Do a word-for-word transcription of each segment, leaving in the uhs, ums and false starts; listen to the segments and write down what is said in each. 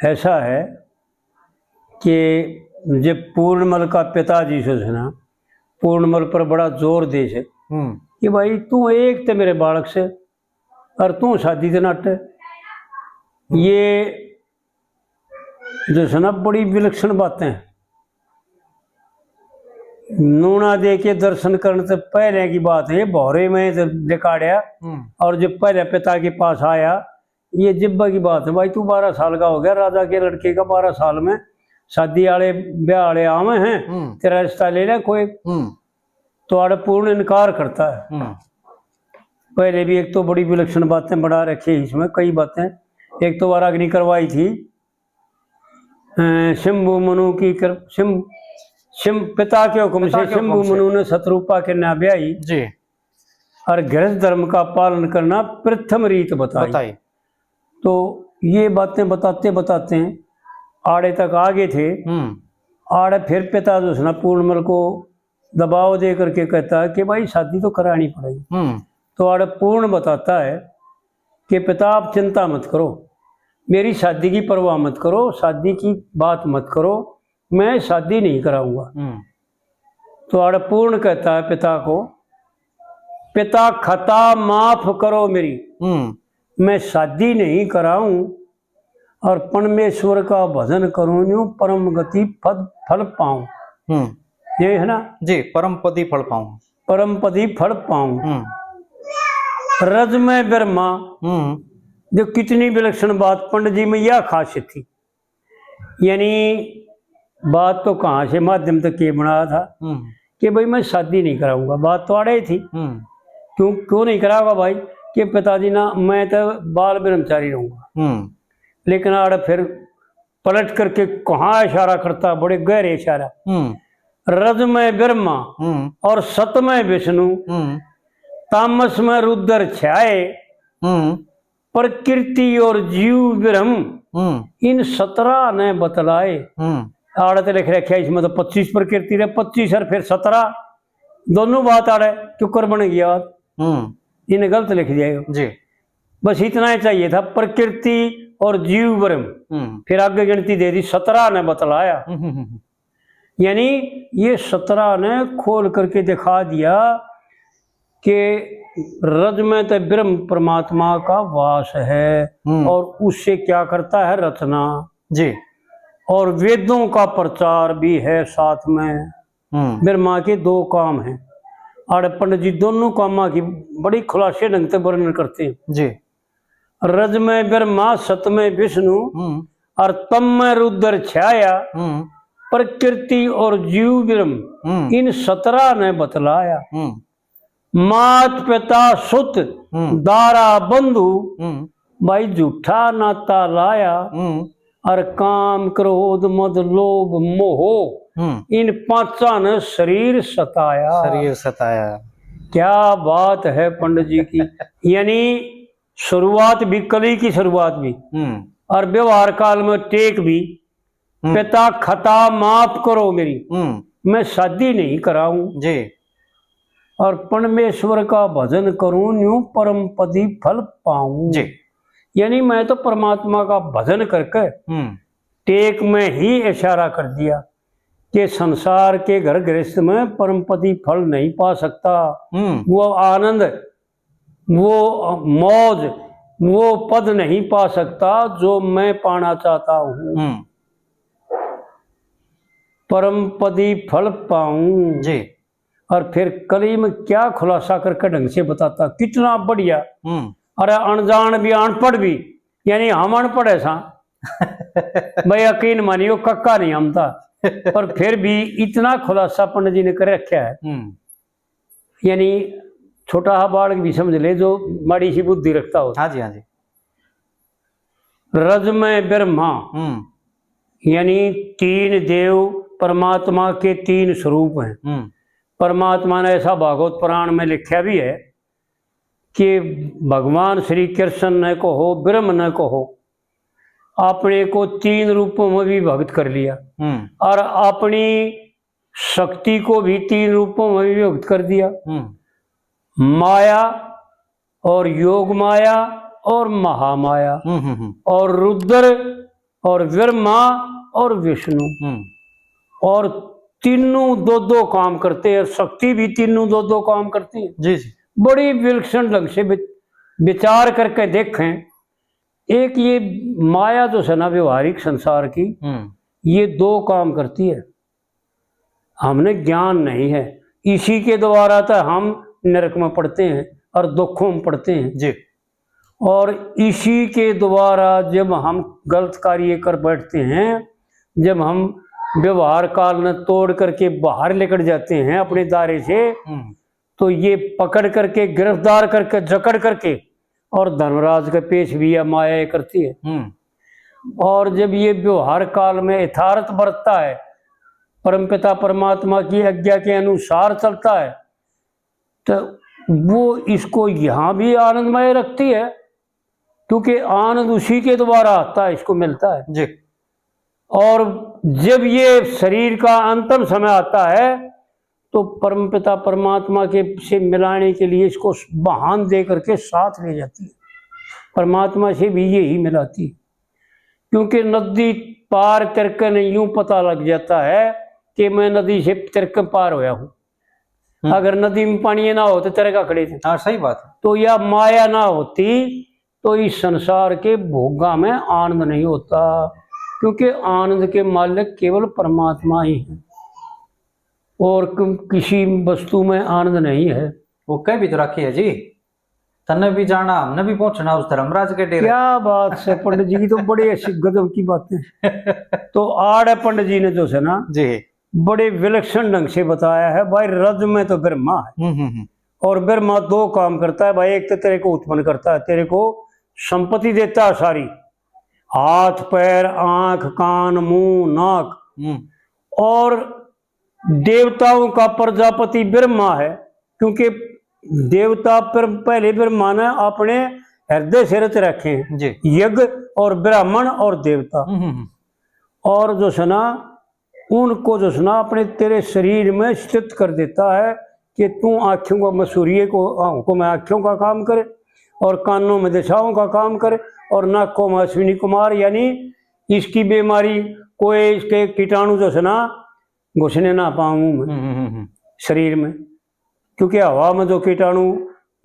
ऐसा है कि जब पूर्णमल का पिता जी से ना, पूर्णमल पर बड़ा जोर दे से हम्म। कि भाई, तू एक ते मेरे बालक से और तू शादी दे नाटे। ये जो है ना, बड़ी विलक्षण बातें। नूना दे के दर्शन करने से पहले की बात है, ये भौरे में जब दिखाड़या हम्म। और जब पहले पिता के पास आया, ये जिब्बा की बात है, भाई, तू बारह साल का हो गया, राजा के लड़के का बारह साल में शादी आले, ब्याह आले आवे हैं, हम्म। तेरा रिश्ता ले ले कोई। हम्म। तो आड़े पूर्ण इनकार करता है। हम्म। पहले भी एक तो बड़ी विलक्षण बातें बढ़ा रखी है इसमें, कई बातें। एक तो बार अग्नि करवाई थी, अ, शंभु मनु की कर, शंभ-, शंभ-, पिता के हुक्म पिता से के हुक्म शंभु से। मनु ने शतरूपा के ना ब्याही जी। और गृहस्थ धर्म का पालन करना प्रथम रीत बताई। बताई। तो ये बातें बताते बताते आड़े तक आ गए थे। हम्म। आड़े फिर पिता जो है ना, पूर्णमल को दबाव दे करके कहता है कि भाई, शादी तो करानी पड़ेगी। हम्म। तो आड़े पूर्ण बताता है कि पिता, आप चिंता मत करो, मेरी शादी की परवाह मत करो, शादी की बात मत करो, मैं शादी नहीं कराऊंगा। हम्म। तो आड़े पूर्ण कहता है पिता को, पिता, खता माफ करो मेरी, हम्म। मैं शादी नहीं कराऊं और परमेश्वर का भजन करूं, न्यू परम गति पद फल पाऊं। हम्म। ये है ना? जी, परम पदी फल पाऊं। परम पदी फल पाऊं। हम्म। रज में ब्रह्मा, हम्म। जो कितनी विलक्षण बात, पंडित जी में यह खासियत थी। यानी बात तो कहाँ से माध्यम तक ये बनाया था हम्म। कि भाई, मैं शादी नहीं कराऊंगा। बात तो आड़े ही थी। हम्म। क्यों, क्यों नहीं कराऊंगा भाई? कि पिताजी ना, मैं तो बाल ब्रह्मचारी रहूंगा। हम्म। लेकिन आड़े फिर पलट करके कहाँ इशारा करता, बड़े गहरे इशारा। हम्म। रज में ब्रह्मा हम्म। और सत में विष्णु, हम्म। तामस में रुद्र छाए, हम्म। प्रकृति और जीव ब्रह्म हम्म। इन सतरा ने बतलाए। हम्म। आड़त लिख रखा है इसमें तो पच्चीस प्रकृति रे, पच्चीस और फिर सतरा, दोनों बात आड़े क्यों कर बन गया? हम्म। इन्हें गलत लिख दिया यो। जी। बस इतना ही चाहिए था, प्रकृति और जीव ब्रह्म। हम्म। फिर आगे गिनती दे दी, सतरा ने बतलाया। हम्म, हम्म, हम्म। यानी ये सतरा ने खोल करके दिखा दिया कि रज में तो ब्रह्म परमात्मा का वास है हम्म। और उससे क्या करता है, रचना। जी। और वेदों का प्रचार भी है साथ में, हम्म। ब्रह्मा के दो काम हैं। आड़े पंडित जी दोनों कामां की बड़ी खुलासे ढंग से वर्णन करते हैं। जी। रज में ब्रह्मा, सत में विष्णु, हम्म। और तम में रुद्र छाया, हम्म। प्रकृति और जीव ब्रह्म, हम्म। इन सतरा ने बतलाया। हम्म। मात पिता सुत, हम्म। दारा बंधु, हम्म। भाई झूठा नाता लाया, हम्म। और काम, क्रोध, मद, लोभ, मोह, हम्म। इन पांचा ने शरीर सताया। शरीर सताया। क्या बात है पंडित जी की। यानी शुरुआत भी, कली की शुरुआत भी, हम्म। और व्यवहार काल में टेक भी, हम्म। पिता, खता माफ करो मेरी, हम्म। मैं शादी नहीं कराऊं। जी। और परमेश्वर का भजन करूं, न्यू परम पदी फल पाऊं। जी। यानी मैं तो परमात्मा का भजन करके हम्म। टेक में ही इशारा कर दिया कि संसार के घर गृहस्थ में परम पदी फल नहीं पा सकता। हम्म। वो आनंद, वो मौज, वो पद नहीं पा सकता जो मैं पाना चाहता हूँ। हम्म। परम पदी फल पाऊं। जी। और फिर कली में क्या खुलासा करके ढंग से बताता, कितना बढ़िया। हम्म। अरे अनजान भी, अनपढ़ भी, यानी हम अनपढ़ है सा। भाई यकीन मानियो, कक्का नहीं हम था, पर फिर भी इतना खुलासा पंडित जी ने कर रखा है। हम्म। यानी छोटा हा बालक भी समझ ले जो माड़ी सी बुद्धि रखता हो। हाँ जी, हाँ जी। रज में ब्रह्मा, हम्म। यानी तीन देव परमात्मा के तीन स्वरूप हैं। हम्म। परमात्मा ने ऐसा भागवत पुराण में लिखा भी है कि भगवान श्री कृष्ण ने कहो, ब्रह्म ने कहो, अपने को तीन रूपों में भी भक्त कर लिया हम्म। और अपनी शक्ति को भी तीन रूपों में विभक्त कर दिया। हम्म। माया और योग माया और महामाया। हम्म, हम्म, हम्म। और रुद्र और ब्रह्मा और विष्णु। हम्म। और तीनों दो दो काम करते हैं, शक्ति भी तीनों दो दो काम करती है। जी, जी। बड़ी विलक्षण ढंग से वि-, विचार करके देखें। एक ये माया जो है ना व्यवहारिक संसार की, हम्म। ये दो काम करती है। हमने ज्ञान नहीं है, इसी के द्वारा तो हम नरक में पड़ते हैं और दुखों में पड़ते हैं। जी। और इसी के द्वारा जब हम गलत कार्य कर बैठते हैं, जब हम व्यवहार काल में तोड़ करके बाहर निकल जाते हैं अपने दायरे से, हम्म। तो ये पकड़ करके, गिरफ्तार करके, जकड़ करके और धर्मराज के पेश भी यह माया करती है। हम्म। और जब ये व्यवहार काल में यथार्थ बरतता है, परमपिता परमात्मा की आज्ञा के अनुसार चलता है, तो वो इसको यहाँ भी आनंदमय रखती है, क्योंकि आनंद उसी के द्वारा आता है, इसको मिलता है। जी। और जब ये शरीर का अंतिम समय आता है, तो परमपिता परमात्मा के से मिलाने के लिए इसको बहान दे करके साथ ले जाती है, परमात्मा से भी यही मिलाती है। क्योंकि नदी पार तिरकन यूं पता लग जाता है कि मैं नदी से तिरकन पार होया हूँ। हम्म। अगर नदी में पानी ना हो तो तिरका खड़े थे। हाँ, सही बात है। तो यह माया ना होती तो इस संसार के भोगा में आनंद नहीं होता, क्योंकि आनंद के मालिक केवल परमात्मा ही है और कि-, किसी वस्तु में आनंद नहीं है। वो कह भी तो रखी है जी, तन्ने भी जाना, हमने भी पहुंचना उस धर्मराज के डेरे। क्या बात है पंडित जी की, तो बड़ी ऐसी गजब की बातें। तो आड़ है पंडित जी ने जो है ना जी, बड़े विलक्षण ढंग से बताया है भाई। रज में तो ब्रह्मा है हम्म, हम्म, हम्म। और ब्रह्मा दो काम करता है भाई। एक तो तेरे को उत्पन्न करता है, तेरे को संपत्ति देता है सारी, हाथ, पैर, आंख, कान, मुंह, नाक। हम्म। और देवताओं का प्रजापति ब्रह्मा है, क्योंकि देवता पर, पहले ब्रह्मा ने अपने हृदय से रच रखे हैं जी। यज्ञ और ब्राह्मण और देवता। हम्म, हम्म, हम्म। और जो है ना, उनको जो है ना अपने तेरे शरीर में स्थित कर देता है कि तू आँखों का, मसूरिये को, आँखों में आँखों का काम करे और कानों में दिशाओं का काम करे और नाकों में अश्विनी कुमार, यानी इसकी बीमारी, कोई इसके कीटाणु जो है ना घुसने ना पाऊँ मैं हम्म, हम्म, हम्म, हम्म। शरीर में, क्योंकि हवा में जो कीटाणु,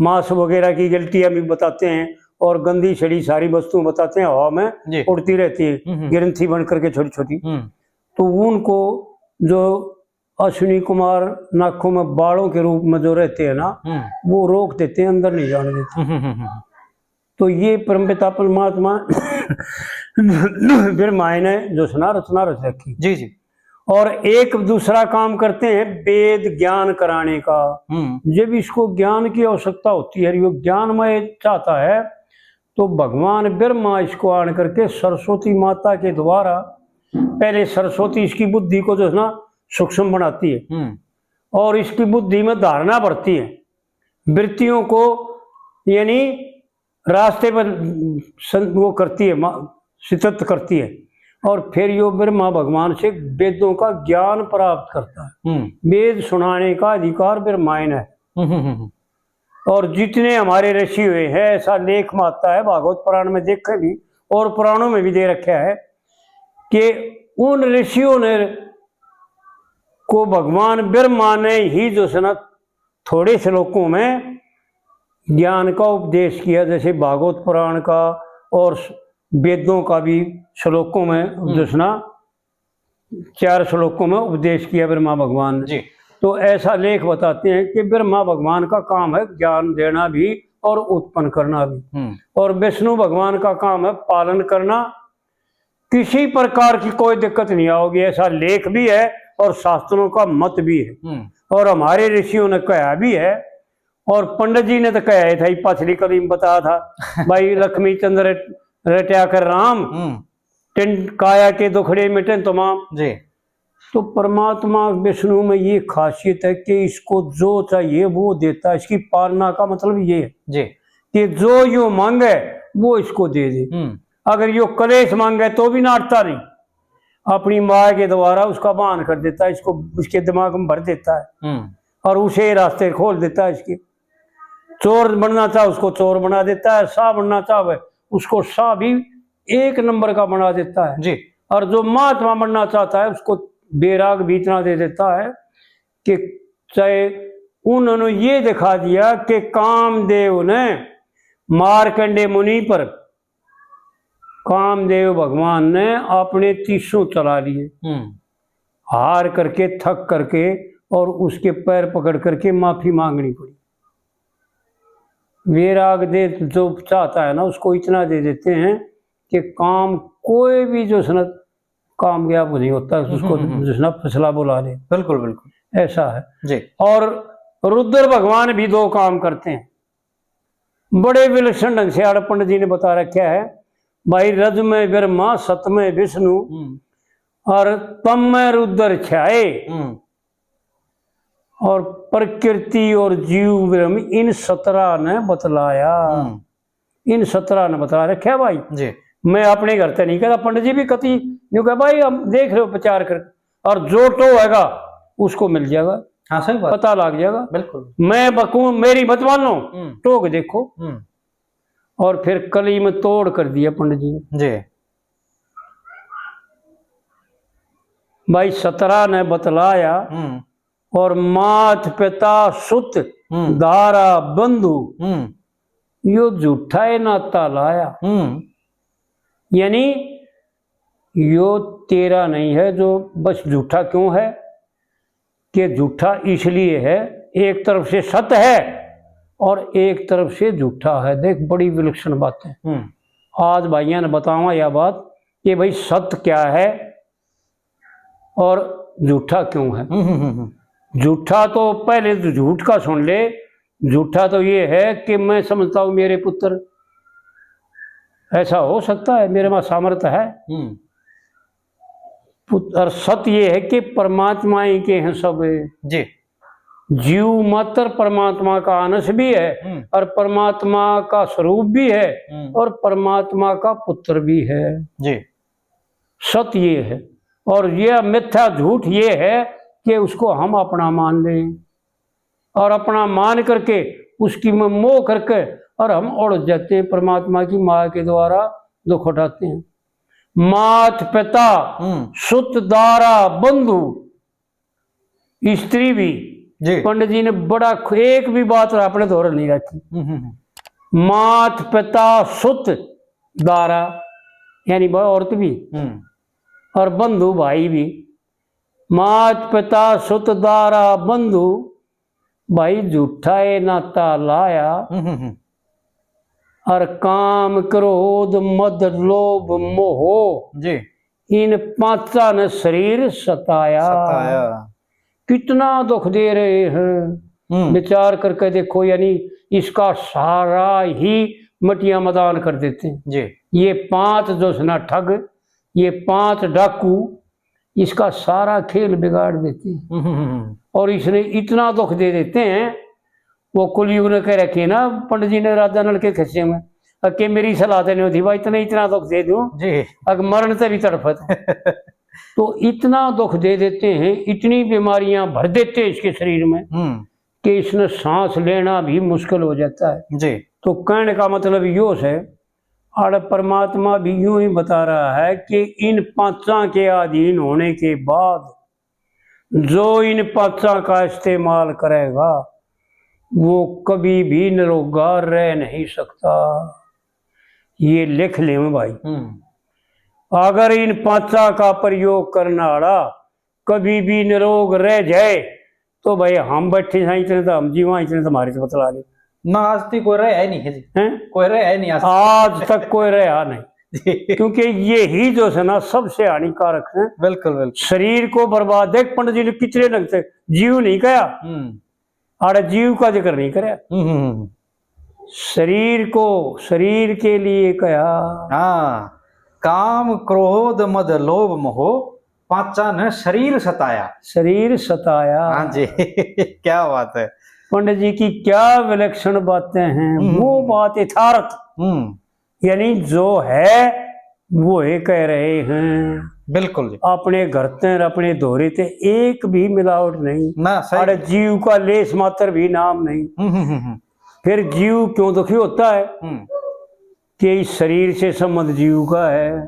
मांस वगैरह की गलतियां भी बताते हैं और गंदी सड़ी सारी वस्तुएं बताते हैं, हवा में जी। उड़ती रहती है, हम्म, हम्म। ग्रंथि बन करके छोटी छोटी। हम्म। तो उनको जो अश्विनी कुमार नाखों में बालों के रूप में जो रहते हैं ना, हम्म। वो रोक देते हैं, अंदर नहीं जाने देते। हम्म, हम्म, हम्म, हम्म। तो ये परमपिता परमात्मा फिर मायने जो है ना रचना रच रखी। जी, जी। और एक दूसरा काम करते हैं वेद ज्ञान कराने का। हम्म। जब इसको ज्ञान की आवश्यकता होती है, ये ज्ञानमय चाहता है, तो भगवान ब्रह्मा इसको आन करके सरस्वती माता के द्वारा पहले सरस्वती इसकी बुद्धि को जो है ना सूक्ष्म बनाती है हम्म। और इसकी बुद्धि में धारणा बढ़ती है, वृत्तियों को यानी रास्ते पर सं-, वो करती है, मा-, स्थित करती है। और फिर यो ब्रह्मा भगवान से वेदों का ज्ञान प्राप्त करता है। हम्म। वेद सुनाने का अधिकार ब्रह्मा ने है। हम्म, हम्म, हम्म। और जितने हमारे ऋषि हुए हैं, ऐसा लेख में आता है, भागवत पुराण में देखे भी और पुराणों में भी दे रखा है कि उन ऋषियों ने, को भगवान ब्रह्मा ने ही जो है ना थोड़े श्लोकों में ज्ञान का उपदेश किया, जैसे भागवत पुराण का और वेदों का भी श्लोकों में हम्म। जो है ना चार श्लोकों में उपदेश किया ब्रह्मा भगवान ने। जी। तो ऐसा लेख बताते हैं कि ब्रह्मा भगवान का काम है ज्ञान देना भी और उत्पन्न करना भी। हम्म। और विष्णु भगवान का काम है पालन करना। किसी प्रकार की कोई दिक्कत नहीं आओगी, ऐसा लेख भी है और शास्त्रों का मत भी है। हम्म। और हमारे ऋषियों ने कहा भी है और पंडित जी ने तो कहा ही था, ये पछली कड़ी में बताया था, भाई लक्ष्मी चंद्र रट्या कर राम, हम्म। टिन काया के दुखड़े मिटे तमाम। जी। तो परमात्मा विष्णु में ये खासियत है कि इसको जो चाहिए वो देता है। इसकी पालना का मतलब ये है जी। कि जो यो मांगे वो इसको दे दे। हम्म। अगर यो कलेश मांगे तो भी नाटता नहीं, अपनी माया के द्वारा उसका बहान कर देता है, इसको उसके दिमाग में भर देता है हम्म। और उसे रास्ते खोल देता है। इसके चोर बनना चाहे उसको चोर बना देता है, शाह बनना चाहे उसको शाह भी एक नंबर का बना देता है। जी। और जो महात्मा बनना चाहता है, उसको बैराग भी इतना दे देता है कि चाहे उन्होंने ये दिखा दिया कि कामदेव ने, मार्कंडे मुनि पर कामदेव भगवान ने अपने तीसों चला लिए, हम्म। हार करके, थक करके, और उसके पैर पकड़ करके माफी मांगनी पड़ी। वैराग दे, जो चाहता है ना, उसको इतना दे देते हैं कि काम कोई भी जो है ना कामयाब नहीं होता, उसको हम्म, हम्म, हम्म। जो है ना फसला बुला ले। बिल्कुल, बिल्कुल। ऐसा है। जी। और रुद्र भगवान भी दो काम करते हैं, बड़े विलक्षण ढंग से आड़ पंडित जी ने बता रखा है भाई। रज में ब्रह्मा, सत में विष्णु, हम्म। और तम में रुद्र छाए, हम्म। और प्रकृति और जीव ब्रह्म इन सतरा ने बतलाया। हम्म। इन सतरा ने बता रखा है भाई। जी। मैं अपने घर से नहीं कहता, पंडित जी भी कति न्यू कह, भाई हम देख रहे हो प्रचार कर, और जो तो होगा उसको मिल जाएगा, हाँ, सही बात। पता लग जाएगा। बिल्कुल। मैं बकूं, मेरी मत मानो, हम्म। टोक देखो। हम्म। और फिर कली में तोड़ कर दिया पंडित जी ने। जी। भाई सतरा ने बतलाया, हम्म। और मात पिता सुत हम्म। दारा बंधु, हम्म। यो झूठा ए नाता लाया। हम्म। यानी यो तेरा नहीं है जो बस झूठा क्यों है, कि झूठा इसलिए है, एक तरफ से सत है और एक तरफ से झूठा है। देख, बड़ी विलक्षण बात है। हम्म। आज भाइयों ने बतावा यह बात कि भाई सत क्या है और झूठा क्यों है। हम्म, हम्म, हम्म, हम्म। झूठा तो पहले तो झूठ का सुन ले। झूठा तो ये है कि मैं समझता हूं मेरे पुत्र, ऐसा हो सकता है, मेरे में सामर्थ्य है। हम्म। पुत-, और सत ये है कि परमात्मा ही के हैं सब। जी। जीव मात्र परमात्मा का अंश भी है हम्म। और परमात्मा का स्वरूप भी है हम्म। और परमात्मा का पुत्र भी है। जी। सत ये है। और यह मिथ्या झूठ ये है कि उसको हम अपना मान लें और अपना मान करके उसकी में मोह करके और हम उलझ जाते हैं, परमात्मा की माया के द्वारा दुख उठाते हैं। मात पिता, हम्म। सुत दारा बंधु, स्त्री भी। जी। पंडित जी ने बड़ा ख-, एक भी बात आपने दोहर नहीं रखी। हम्म, हम्म, हम्म। मात पिता सुत दारा, यानी ब-, औरत भी हम्म। और बंधु भाई भी। मात पिता सुत दारा बंधु, भाई झूठा ए नाता लाया। हम्म, हम्म, हम्म। और काम क्रोध मद लोभ मोह, जी। इन पांचा ने शरीर सताया। सताया। कितना दुख दे रहे हैं। हम्म। विचार करके देखो, यानी इसका सारा ही मटिया मदान कर देते हैं। जी। ये पांच जो है ना ठग, ये पांच डाकू, इसका सारा खेल बिगाड़ देते हैं। हम्म, हम्म, हम्म। और इसने इतना दुख दे देते हैं, वो कलयुग ने कह रखे ना पंडित जी ने राजा नल के खिस्से में, अ, के मेरी सलाह तो नहीं होती भाई, इतना, इतना दुख दे दूं, जी। अग मरण से भी तड़फत। तो इतना दुख दे देते हैं, इतनी बीमारियां भर देते हैं इसके शरीर में हम्म। कि इसने सांस लेना भी मुश्किल हो जाता है। जी। तो कहने का मतलब यो है, और परमात्मा भी यूं ही बता रहा है कि इन पांचा के अधीन होने के बाद जो इन पांचा का इस्तेमाल करेगा, वो कभी भी निरोगा रह नहीं सकता। ये लिख ले भाई। हम्म। अगर इन पांचा का प्रयोग करने वाला कभी भी निरोग रह जाए, तो भाई हम बैठे हैं इतने तो हम जीवा, इतने तो हमारे तो बतला ले। ना, आज तक कोई रहा ही नहीं है जी। हैं? कोई रहा ही नहीं आज तक। आज तक कोई रहा नहीं। जी। क्योंकि यही जो है ना सबसे हानिकारक है। बिल्कुल, बिल्कुल। शरीर को बर्बाद, देख पंडित जी ने कितने ढंग से जीव नहीं कहा। हम्म। आड़े जीव का जिक्र नहीं करया। हम्म, हम्म, हम्म। शरीर को, शरीर के लिए कहा। हाँ, काम, क्रोध, मद, लोभ, मोह, पांचा ने शरीर सताया। शरीर सताया। हाँ जी। क्या बात है। पंडित जी की क्या विलक्षण बातें हैं। हम्म, वो हम्म। बात यथार्थ। हम्म। यानी जो है वो ही कह रहे हैं। बिल्कुल जी। अपने घर ते, अपने धोरे ते एक भी मिलावट नहीं। ना, सही। अरे जीव का लेस मात्र भी नाम नहीं। हम्म, हम्म, हम्म, हम्म। फिर जीव क्यों दुखी होता है? हम्म। कि इस शरीर से संबंध जीव का है।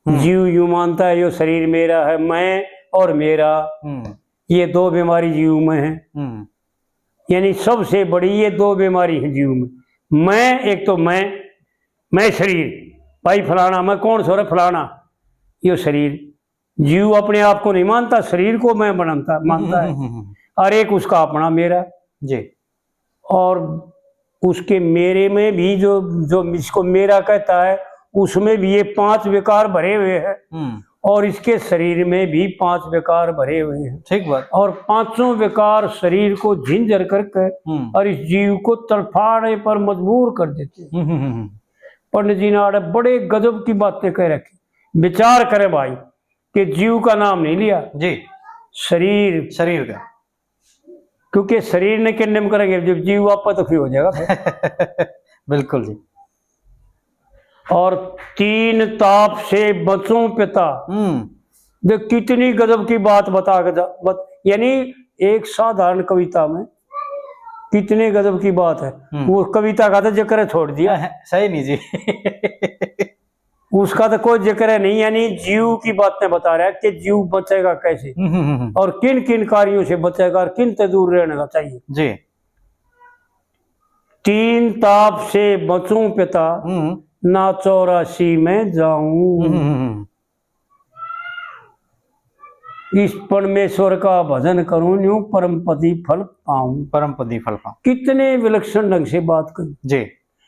हम्म। जीव यूं मानता है, यो शरीर मेरा है, मैं और मेरा, हम्म। ये दो बीमारी जीव में है। हम्म। यानी सबसे बड़ी ये दो बीमारी है जीव में। मैं, एक तो मैं, मैं शरीर, भाई फलाना, मैं कौन सो रे फलाना, यो शरीर। जीव अपने आप को नहीं मानता, शरीर को मैं बनता, मानता है। हम्म, हम्म, हम्म। और एक उसका अपना मेरा। जी। और उसके मेरे में भी जो, जो इसको मेरा कहता है, उसमें भी ये पांच विकार भरे हुए हैं। हम्म। और इसके शरीर में भी पांच विकार भरे हुए हैं। ठीक बात। और पांचों विकार शरीर को झिंझर करके हम्म। और इस जीव को तड़फाने पर मजबूर कर देते हैं। हम्म, हम्म, हम्म। पंडित जी ने आड़े बड़े गजब की बातें कह रखी। विचार करें भाई, कि जीव का नाम नहीं लिया। जी। शरीर। शरीर का। क्योंकि शरीर ने किन्ने में करेंगे, जब जीव आपा तो फिर हो जाएगा फिर। बिल्कुल जी। और तीन ताप से बचूं पिता। हम्म। देख, कितनी गजब की बात बता के जा-, बत-, यानी एक साधारण कविता में कितने गजब की बात है। हम्म। वो कविता का तो जिक्र छोड़ दिया। सही नहीं जी। उसका तो कोई जिक्र है नहीं, यानी जीव की बातें बता रहा है कि जीव बचेगा कैसे हम्म, हम्म, हम्म। और किन किन कार्यों से बचेगा और किन से दूर रहने का चाहिए। जी। तीन ताप से बचूं पिता, हम्म। ना चौरासी में जाऊं। हम्म, हम्म, हम्म। इस परमेश्वर का भजन करूं, न्यू परम पदी फल पाऊं। परम पदी फल पाऊं। कितने विलक्षण ढंग से बात कही। जी।